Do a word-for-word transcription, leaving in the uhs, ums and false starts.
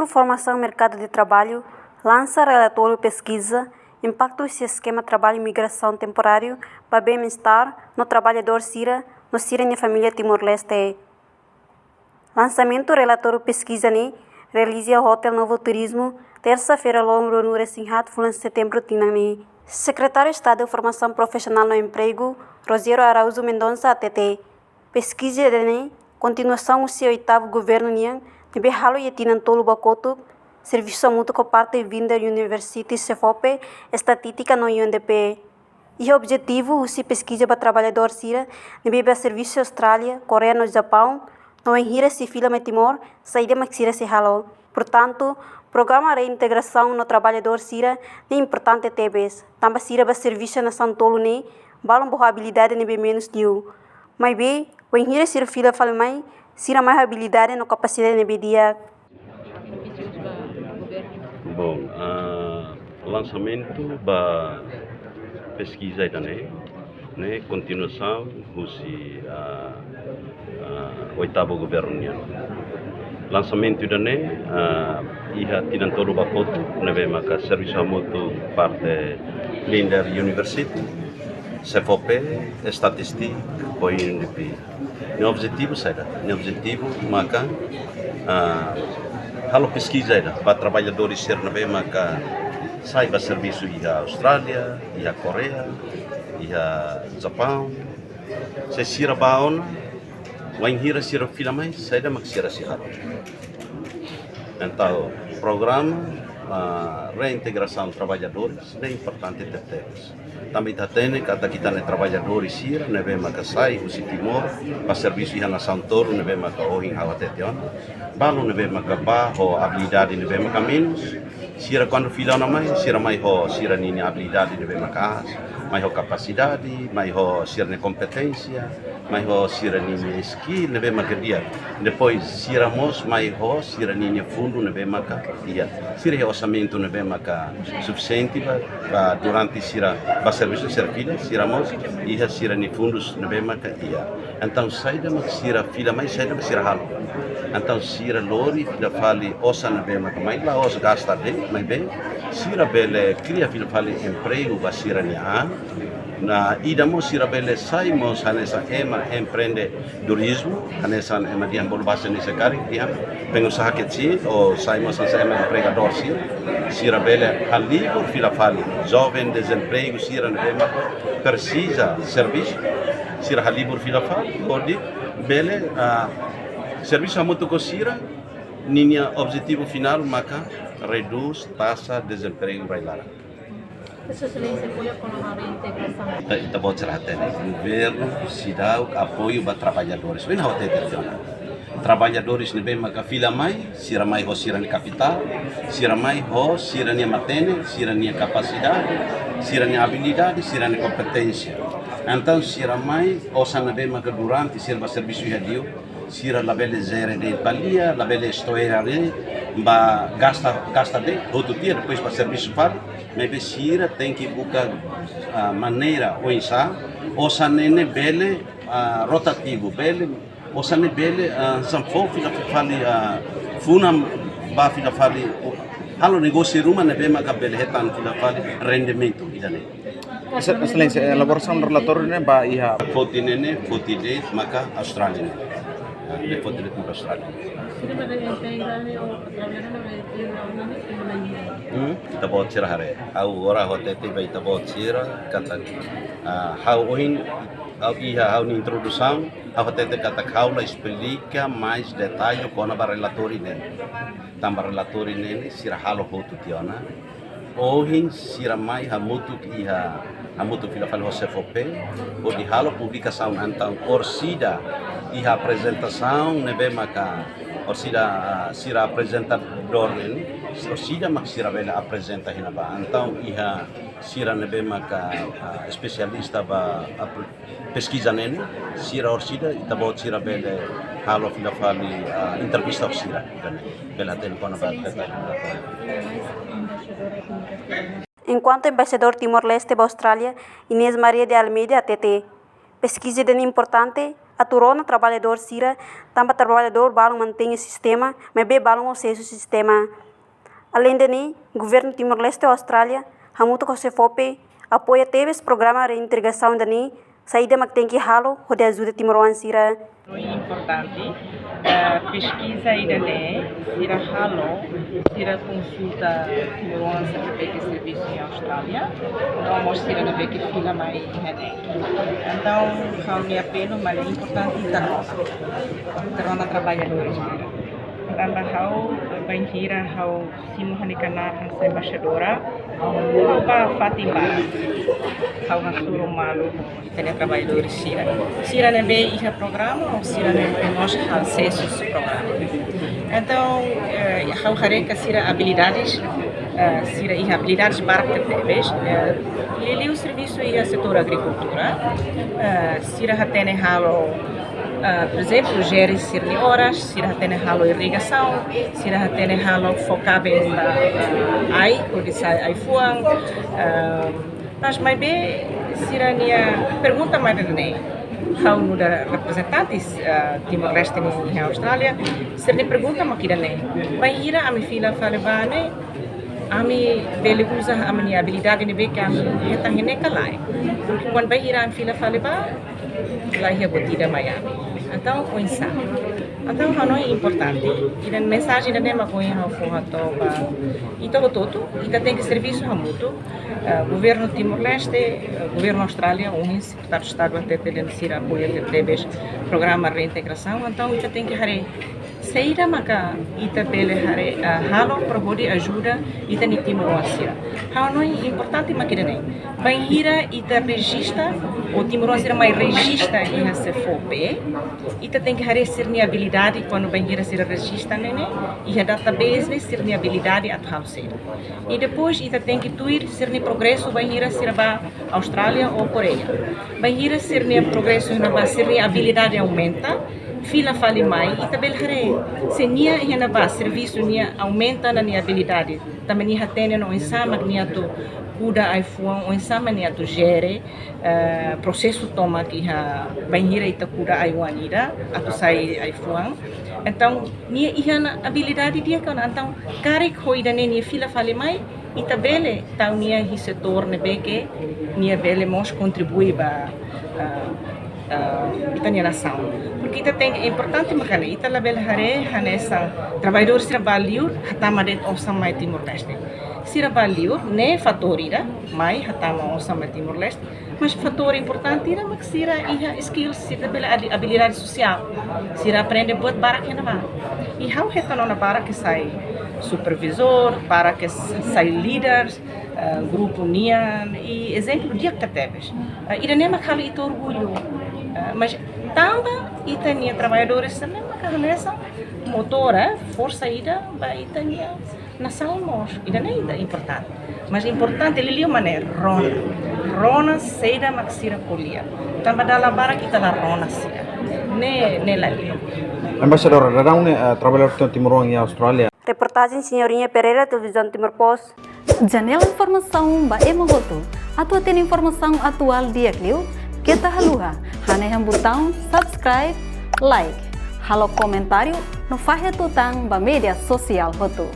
Formasaun Merkadu de Traballu lansa relatóriu peskiza impaktu husi eskema traballu migrasaun temporáriu ba bem-estar no traballadór sira no sira-nia família Timor-Leste. Lansamentu relatóriu peskiza ne'e realiza iha Hotel Novo Turismo, tersa-feira, loron ruanulu-resin-haat fulan Setembru tinan ne'e. Sekretáriu Estadu Formasaun Profisionál no Empregu, Rogério Araújo Mendonça, hatete, peskiza ida-ne'e kontinuasaun husi oitavu governu nian, ne'ebé halo iha tinan tolu ba kotuk, servisu hamutuk ho parte Vinders University, SEFOPE, Estatístika no U N D P. Iha objetivu husi peskiza ba traballadór sira ne'ebé ba servisu iha Austrália, Koreia no Japaun, no wainhira sira fila mai Timor, saida mak sira sei halo. Portantu, programa reintegrasaun no traballadór sira ne'e importante tebes, tanba sira ba servisu iha nasaun tolu ne'e, balun ba ho abilidade ne'ebé menus liu. Maibé, wainhira sira fila fali mai, sira mai ho abilidade no kapasidade ne'ebé di'ak. Bom, ah, lansamentu ba peskiza ida-ne'e, ne'e kontinuasaun husi, ah, ah, oitavu governu nian. Lansamentu ida-ne'e, ah, iha tinan tolu ba kotuk, ne'ebé maka servisu hamutuk parte Vinders University, SEFOPE, Estatístika, ho U N D P. Nia objetivu saida? Nia objetivu maka, ah, halo peskiza ida ba traballadór sira ne'ebé maka sai ba servisu iha Austrália, iha Koreia, iha Japaun. Se sira ba ona, wainhira sira fila mai, saida mak sira sei halo. Entaun, programa, ah, reintegrasaun traballadores ne'e importante tebes. Tanba ita hatene katak ita-nia traballadór sira ne'ebé maka sai husi Timor ba servisu iha nasaun tolu ne'ebé maka ohin ha'u hatete ona. Balun ne'ebé maka ba ho abilidade ne'ebé maka menus. Sira kuandu fila ona mai, sira mai ho sira-nia abilidade ne'ebé maka aas, mai ho kapasidade, mai ho sira-nia kompeténsia, mai ho sira-nia skill ne'ebé maka di'ak. Depois, sira mós mai ho sira-nia fundu ne'ebé maka iha. Sira iha orsamentu ne'ebé maka sufisiente ba, ba durante sira ba servisu sira fila, sira mós iha sira-nia fundus ne'ebé maka iha. Entaun, saida mak sira fila mai, saida mak sira halo. Entaun, sira lori fila fali osan ne'ebé maka mai, la'ós gasta de'it, maibé sira bele kria fila fali empregu ba sira-nia an. No ida mós sira bele sai mós hanesan ema empreendedorizmu, hanesan ema dehan bolu basa ne'e se karik, dehan pengusaha kecil, ou sai mós hanesan ema empregadór sira. Sira bele halibur fila fali joven dezempregu sira ne'ebé maka presiza servisu, sira halibur fila fali, hodi bele, ah, servisu hamutuk ho sira, ninia objetivu finál maka redús taxa dezempregu rai laran. Sua Exelénsia, ko'alia kona-ba reintegrasaun. Ita, ita-boot sira hatene, governu seidauk apoiu ba traballadores. Ohin ha'u hatete tiha ona. Traballadores ne'ebé maka fila mai, sira mai ho sira-nia kapitál, sira mai ho sira-nia matenek, sira-nia kapasidade, sira-nia abilidade, sira-nia kompeténsia. Entaun, sira mai, osan ne'ebé maka durante sira ba servisu iha liur, sira labele jere de'it ba lia, labele estoera de'it ba gasta, gasta de'it, hotu tiha, depois ba servisu fali, maibé sira tenke buka, ah, maneira oinsá osan ne'e bele, ah, rotativu, bele, osan ne'e bele, ah, hanesan fó fila fali, ah, funan ba fila fali, halo negósiu ruma ne'ebé maka bele hetan fila fali rendimentu ida-ne'e. Exelénsia, elaborasaun relatóriu ne'e ba iha? Foti ne'e, foti de'it maka Austrália ne'e. Ah, ne'e foti de'it maka Austrália. Hmm? Ita-boot sira haree. Ha'u agora ha'u hatete ba ita-boot sira katak, ah, ha'u ohin, ha'u iha ha'u-nia introdusaun, ha'u hatete katak ha'u la esplika mais detalle kona-ba relatóriu ne'e. Tanba relatóriu ne'e sira halo hotu tiha ona. Ohin sira mai hamutuk iha, hamutuk fila fali ho SEFOPE, hodi halo publikasaun entaun orsida iha aprezentasaun ne'ebé maka orsida, ah, sira aprezentadór ne'e, orsida mak sira bele aprezenta iha ne'ebá. Entaun iha sira ne'ebé maka, ah, espesialista ba apre-, peskiza ne'e, sira orsida, ita-boot sira bele halo fila fali, ah, entrevista ho sira, bele, bele hatene kona-ba detalle. Enkuantu Embaixadór Timor-Leste ba Austrália, Inês Maria de Almeida, hatete, peskiza ida-ne'e importante, atu rona traballadór sira, tanba traballadór balun mantein sistema, maibé balun mós sesu sistema. Aleinde ne'e, Governu Timor-Leste ho Austrália, hamutuk ho SEFOPE, apoia tebes programa reintegrasaun ida-ne'e, saida mak tenke halo hodi ajuda timoroan sira. Importante, eh, peskiza ida-ne'e, sira halo, sira konsulta timoroan sira ne'ebé ke servisu iha Austrália, no mós sira ne'ebé ke fila mai iha ne'e. Entaun, ha'u-nia apelu mak importante ita rona, ita rona traballadores sira. Tanba ha'u, bainhira ha'u simu ha'u-nia knaar hanesan embaixadora, ha'u bá fatin barak. Ha'u hasoru malu ita-nia traballadores sira. Sira ne'ebé iha programa, ou sira ne'ebé mós halo sesu programa. Entaun, eh, ha'u haree katak sira abilidades, eh, sira iha abilidades barak tebes, eh, liuliu servisu iha setór agrikultura, eh, sira hatene halo, eh, por ezemplu, jere sira-nia oras, sira hatene halo irrigasaun, sira hatene halo foka bem ba, eh, ai, hodi sai ai-fuan, eh, mas maibé sira-nia pergunta mak ida-ne'e. Ha'u nu'udar reprezentante, eh, Timor-Leste nian iha Austrália, sira-nia pergunta mak ida-ne'e. Bainhira ami fila fali bá ne'e, ami bele uza ami-nia abilidade ne'ebé ke ami hetan iha ne'e ka lae. Kuandu bainhira ami fila fali bá, la iha buat ida mai ami. Entaun, oinsá. Entaun, ha'u hanoin importante. Ida-ne'e mensajen ida-ne'e mak ohin ha'u fó hato'o ba ita hotu-hotu, ita tenke servisu hamutuk. Eh, Governu Timor-Leste, eh, Governu Austrália, ohin Sekretáriu Estadu hatete dehan sira apoia tebes programa reintegrasaun, entaun ita tenke haree saida maka ita bele haree, ah, halo para hodi ajuda ita-nia timoroan sira. Ha'u hanoin importante mak ida-ne'e. Bainhira ita rejista, ou timoroan sira mai rejista iha SEFOPE, ita tenke haree sira-nia abilidade, kuandu bainhira sira rejista ne'e, ne'e, iha database ne'e sira-nia abilidade atu halo saida. I depois ita tenke tuir sira-nia progresu bainhira sira bá Austrália ou Koreia. Bainhira sira-nia progresu iha ne'ebá, sira-nia abilidade aumenta, fila fali mai, ita bele haree se nia iha ne'ebá servisu nia aumenta ona nia abilidade. Tanba nia hatene ona oinsá mak nia atu kuda ai-fuan, oinsá mak nia atu jere, eh, prosesu tomak iha bainhira ita kuda ai-oan ida atu sai ai-fuan. Entaun, nia iha ona abilidade di'ak ka lae, entaun karik ho ida-ne'e nia fila fali mai, ita bele tau nia iha setór ne'ebé ke nia bele mós kontribui ba, ah, ah, ita-nia nasaun. Porke ita tenke, importante mak ne'e, ita labele haree hanesan traballadór sira bá liur hatama de'it osan mai Timor-Leste. Sira bá liur, ne'e fatór ida mai hatama osan mai Timor-Leste. Mas fatór importante ida mak sira iha skills, sira bele abi-, abilidade sosiál. Sira aprende buat barak iha ne'ebá. I ha'u hetan ona barak ke sai supervizór, barak ke s-, sai líder, eh, grupu nian, i ezemplu di'ak tebes. Eh, ida-ne'e mak halo ita orgullu. Eh, mas tanba ita-nia traballadores sira-ne'e mak hanesan motór, eh, forsa ida ba ita-nia nasaun mós, ida-ne'e ida importante. Mas importante liuliu mak ne'e rona. Rona saida mak sira ko'alia. Tanba dala barak ita la rona sira. Ne'e, ne'e la liu. Embaixadora, daudaun ne'e, eh, traballadór timoroan iha Austrália. Reportajen Senhorinha Pereira, Televizaun Timor Post. Janela informasaun ba ema hotu. Atu hatene informasaun atuál di'ak liu, keta haluha hanehan butaun subscribe, like, halo komentáriu, no fahe tutan ba média sosiál hotu.